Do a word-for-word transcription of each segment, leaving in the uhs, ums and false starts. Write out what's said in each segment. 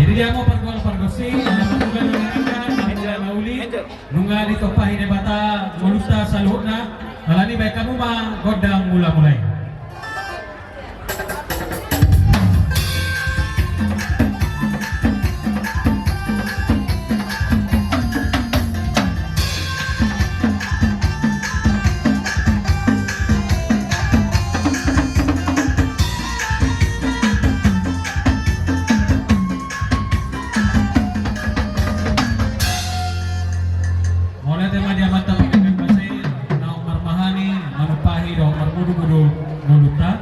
Jadi dia mau pargual pargonsi, ada pargual pargonsi, ada pargual mauli, nunga ditumpahi Debata ngolunta saluhutna, alani baen hamu ma gondang mula-mula i. Mauliate ma di Amanta Panggabean Basa i, naung marmahani, manumpahi dohot marmudu-mudu ngolunta.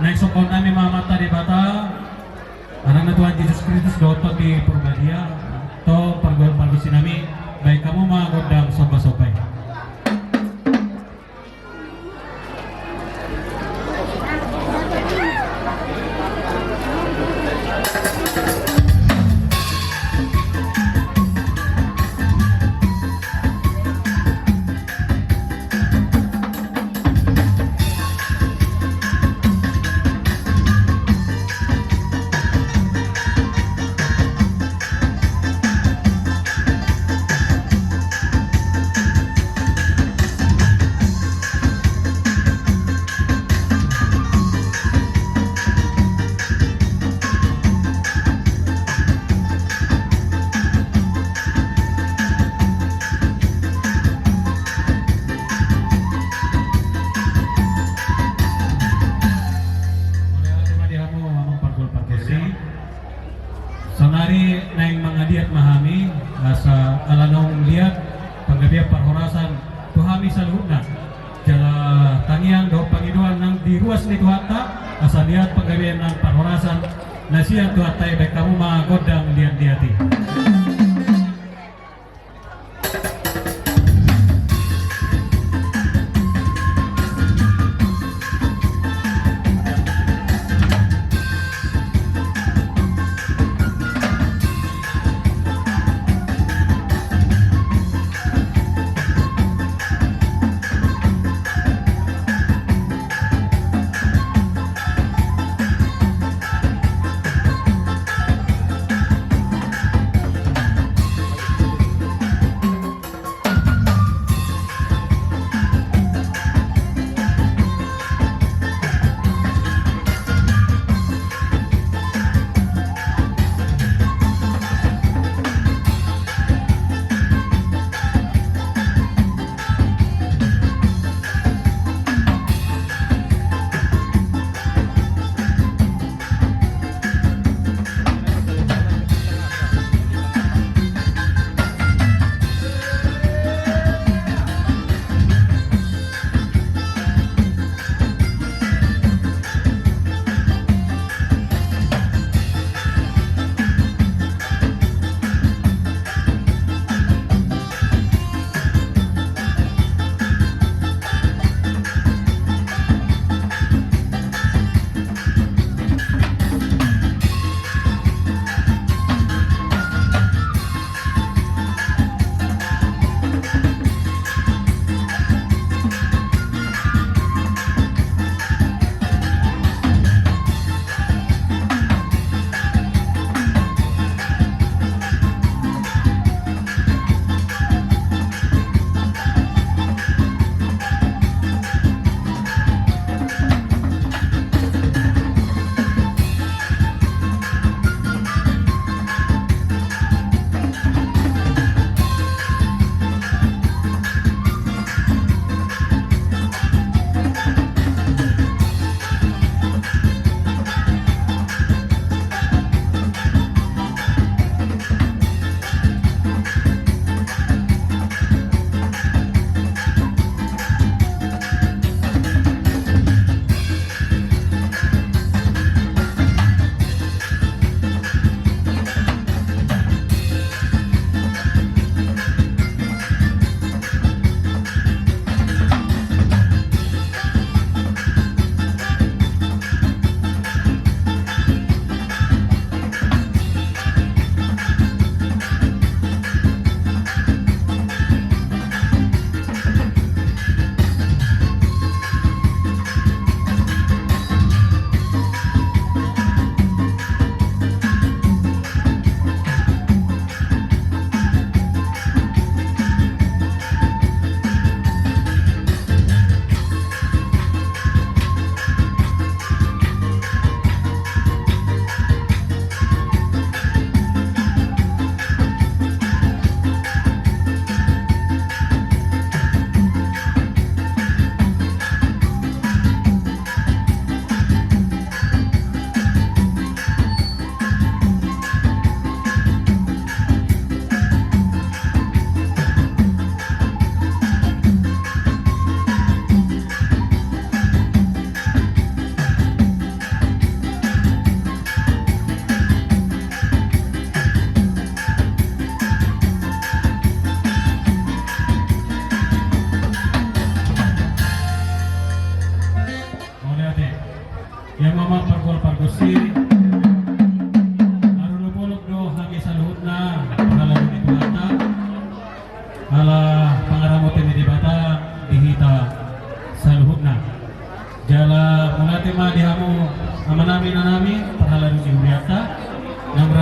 Naeng sombahon nami ma Amanta Debata, Anakna Tuhan Jesus Kristus dohot Tondi Porbadia, tong pargual pargonsi nami, baen hamu ma gondang somba-somba i. Mauliate ma di hamu amang pargual pargonsi. Saonari naeng mangaliat ma hami, asa ala naung liat panggabean parhorasan tu hami saluhutna. Jala tangiang dohot pangidoan nang di ruas ni Tuhanta, asa liat panggabean nang parhorasan na sian Tuhanta i, baen hamu ma gondang liat-liat i.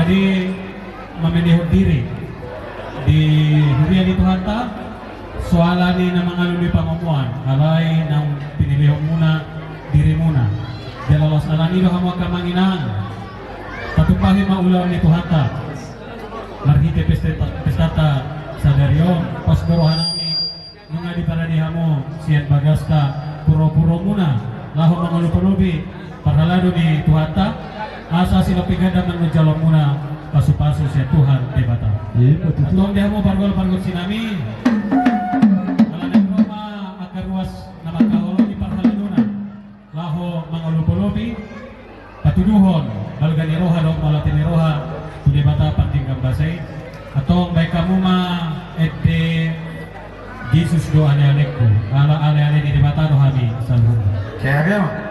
Di mamelehon diri di huria ni Tuhanta, so ala ni na mangalului pangomoan, alai naung pinilehonmuna dirimuna. Jala laos ala ni do hamu angka amang inang, patupahi ma ulaon ni Tuhanta marhite pesta, pestanta sadari on, pos do rohanami nunga diparade hamu sian bagasta puropuromuna laho mangolopolopi parhalado ni Tuhanta, asa silompi ganda manjaloonmuna pasupasu sian Tuhan Debata. Iya, betul. Antong di hamu pargol pargonsinami, ala naeng ro ma angka ruas na mangkaholongi parhaladona laho mangolopolopi, patuduhon balga ni roha dohot mauliate ni roha tu Debata pardenggan basa i. Antong baen hamu ma ende: Jesus do alealengku. Ala aleale ni Debata do hami saluhutna. Sehat ya, Bang?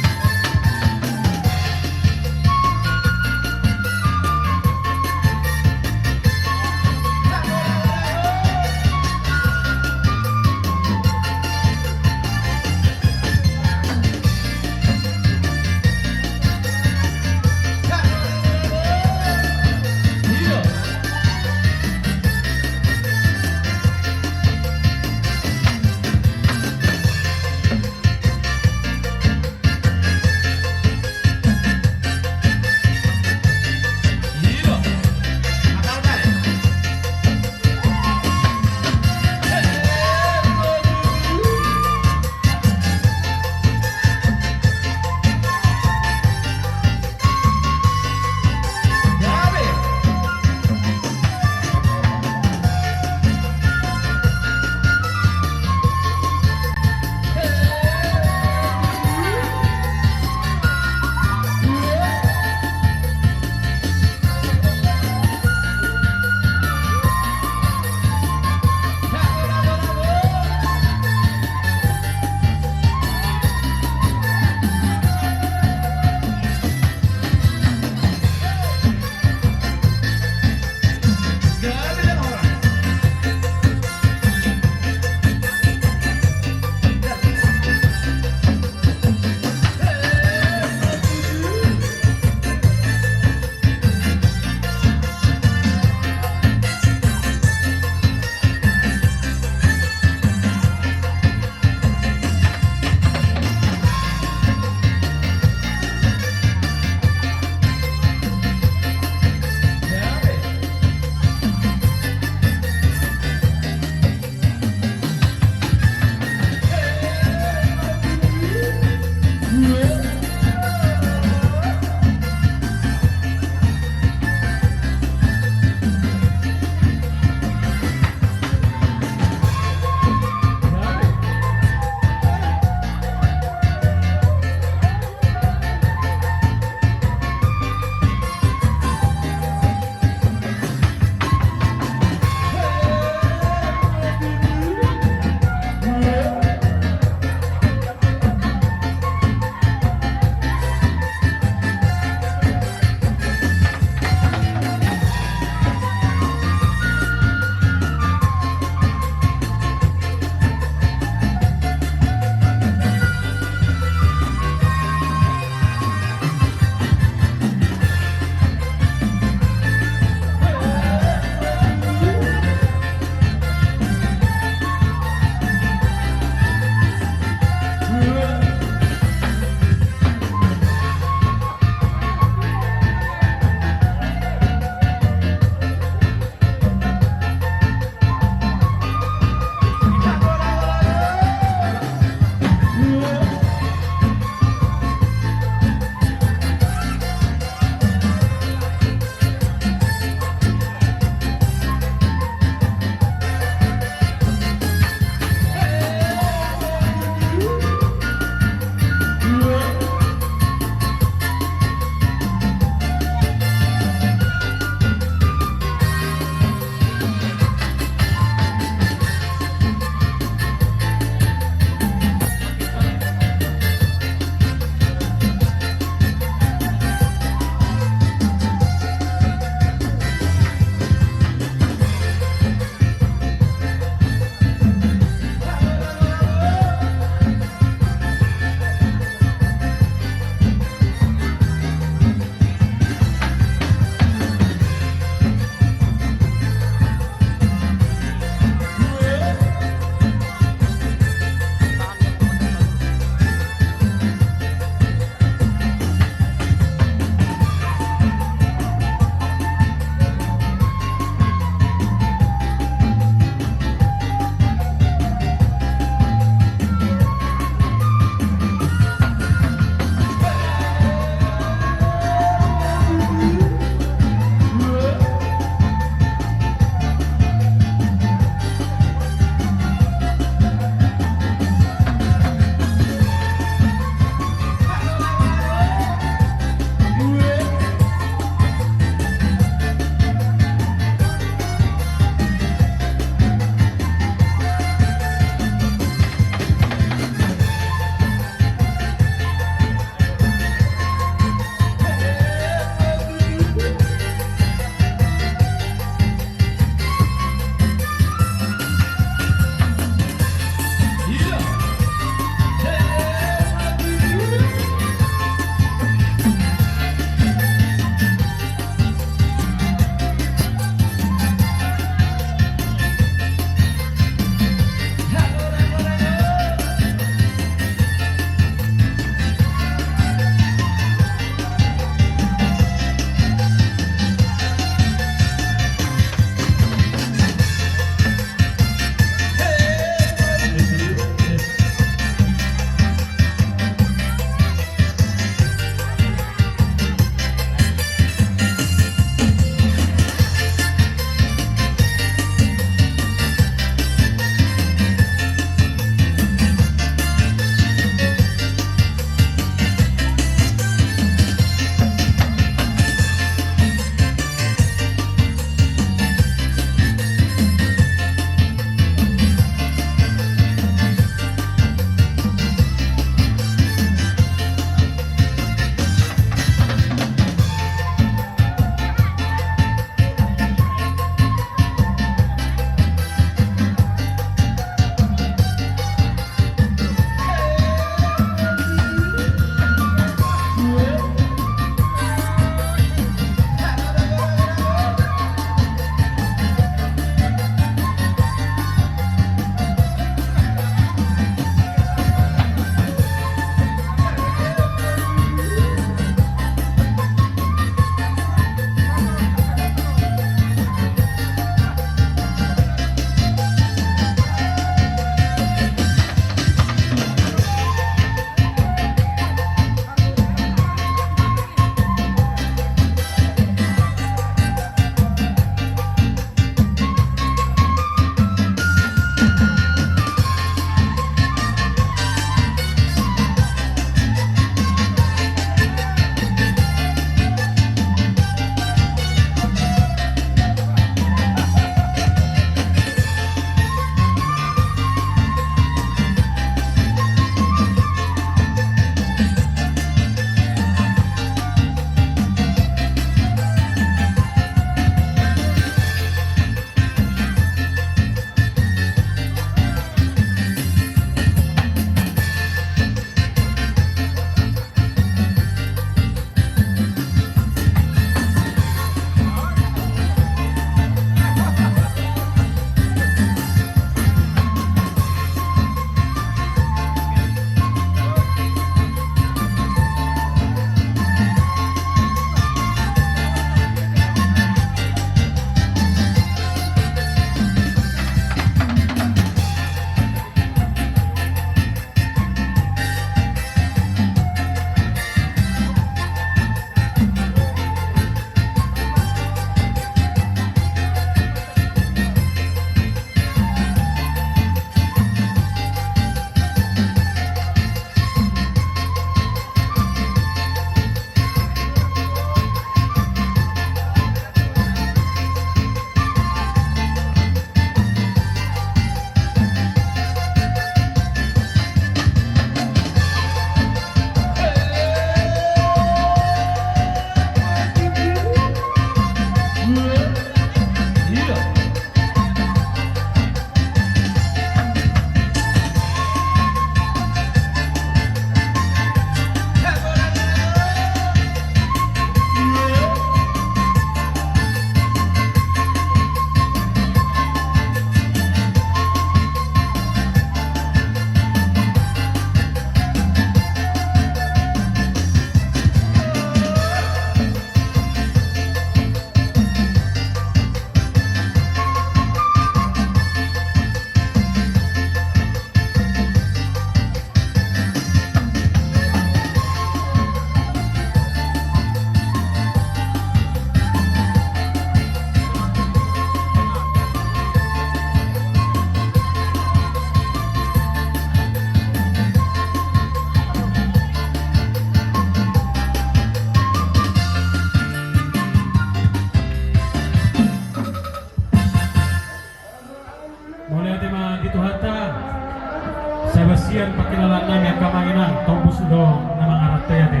Pangkilalaan nami angka amang inang, tombus do na mangaranto i ate.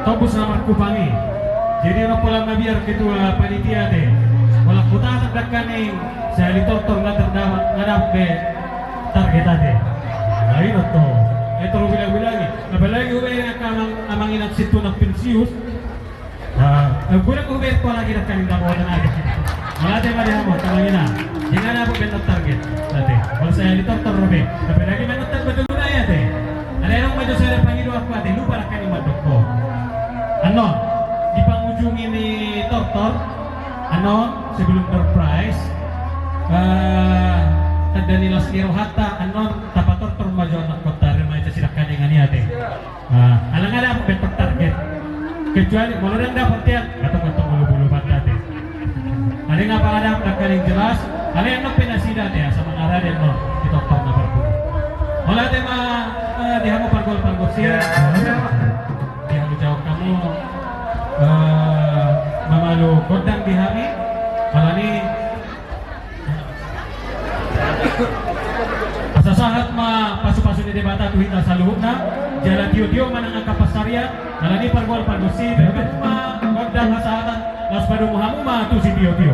Tombus na markupang i. Jadi na pola mabiar ketua panitia ate. Pola hutahan dangkaning sahali tortor nga terdama nga dapot be target ate. Lain oto. Etor bilang-bilangi. Apalagi hubereng angka amang, amang inang situna pensius. Nah, eh, guna ku be pola kita kan inda bawa tenaga. Malah dia mari hamu teman ina. Jangan apa bentuk target. Nanti kalau saya ditortor be. Tapi lagi main nonton betul guna ya teh. Ada yang mau saya panggil dua kuat lupa lah kan yang mantap kok. Anon di pangujung ini tortor. Anon sebelum door prize. Eh, tanda nilai siro hatta anon tapa tortor maju anak kota remaja silakan dengan ya teh. Ah, ala nga dapot bentuk target. Kecuali molo dang dapot tiap, gatong-gatong bulu-bulu pantat e. Ada nga pala dapot angka yang jelas, ada yang nopi nasida ate, asa mangarade no di tongtong na parpulu. Molo ate ma, eh, di hamu pargol pargol si. Ya, ya. Di hamu jawab kamu, eh, mamalu gondang di hami, alani Asa sahat ma pasu-pasu ni Debata tu hita saluhutna, jala tio-tio ma nang angka pansarian, alani pargol pargonsi, bebet ma gondang hasahatan, laos padomu hamu ma tu sitio-tio.